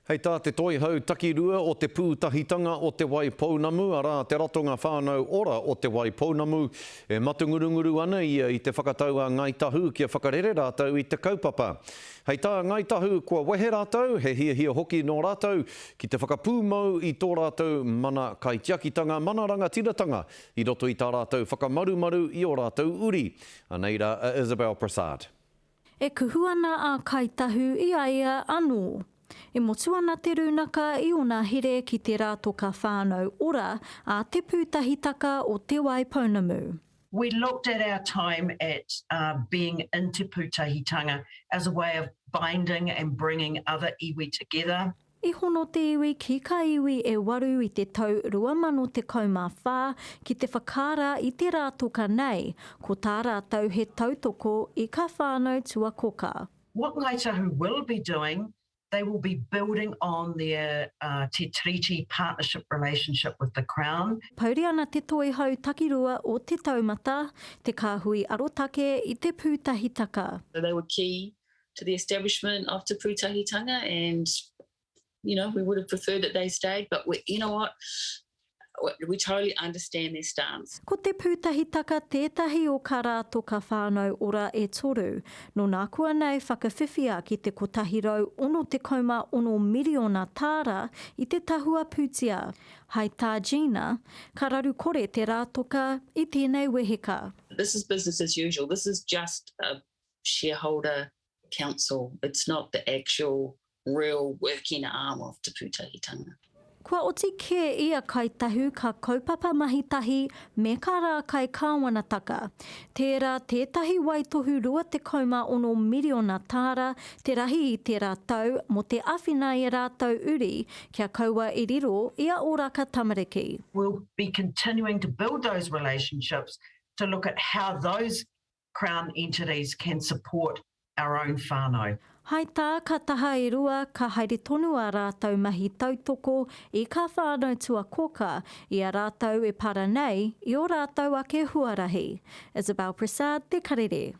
Hei tā te Toihau Takirua o Te Pūtahitanga o Te Wai Pounamu, arā, Te Ratonga Whānau Ora o Te Wai Pounamu, e matangurunguru ana ia i te whakatau a Ngāi Tahu kia whakarere rātou i te kaupapa. Hei tā Ngāi Tahu, kua wehe rātou, he hiahia hoki nō rātou ki te whakapūmau i tō rātou mana kaitiakitanga, mana rangatiratanga i roto i tā rātou whakamarumaru i ō rātou uri. Anei rā a Isabel Prasad. E kuhu ana a Kāi Tahu i a ia anō. E motu ana te rūnaka i ōna here ki te rātoka whānau ora a Te Pūtahitaka o Te Wai Pounamu. We looked at our time at being in Te Pūtahitanga as a way of binding and bringing other iwi together. I hono te iwi ki ka iwi e waru i te tau 2014 ki te whakaara i te rā toka nei, ko tā rātou he tautoko i ka whānau tuakoka. What Ngāi Tahu will be doing, they will be building on their Te Tiriti partnership relationship with the Crown. Pouri ana te toihau takirua o Te Taumata, te kāhui arotake i te pūtahitaka. They were key to the establishment of Te Pūtahitanga and you know, we would have preferred that they stayed, but we, you know what, we totally understand their stance. Ko Te Pūtahitaka tētahi o kā rātoka whānau ora e toru, nō nākuanei whakawhiwhia ki te 166 miriona tāra i te tahua pūtea. Hai tā Gina, ka raru kore te rātoka i tēnei weheka. This is business as usual, this is just a shareholder council, it's not the actual real working arm of Te Pūtahitanga. Kua oti kē i a Kāi Tahu ka kaupapa mahi tahi me ka rākai kāwanataka. Tērā tētahi waitohu 26 miriona tāra te rahi i tērā tau mō te āwhina i a rātou uri kia kaua i riro i a Oraka Tamariki. We'll be continuing to build those relationships to look at how those Crown entities can support our own whānau. Hai tā ka taha e rua ka haere tonu ā rātou mahi tautoko i kā whānau tuakoka i a rātou e para nei i ō rātou ake huarahi. Isabel Prasad, Te Karere.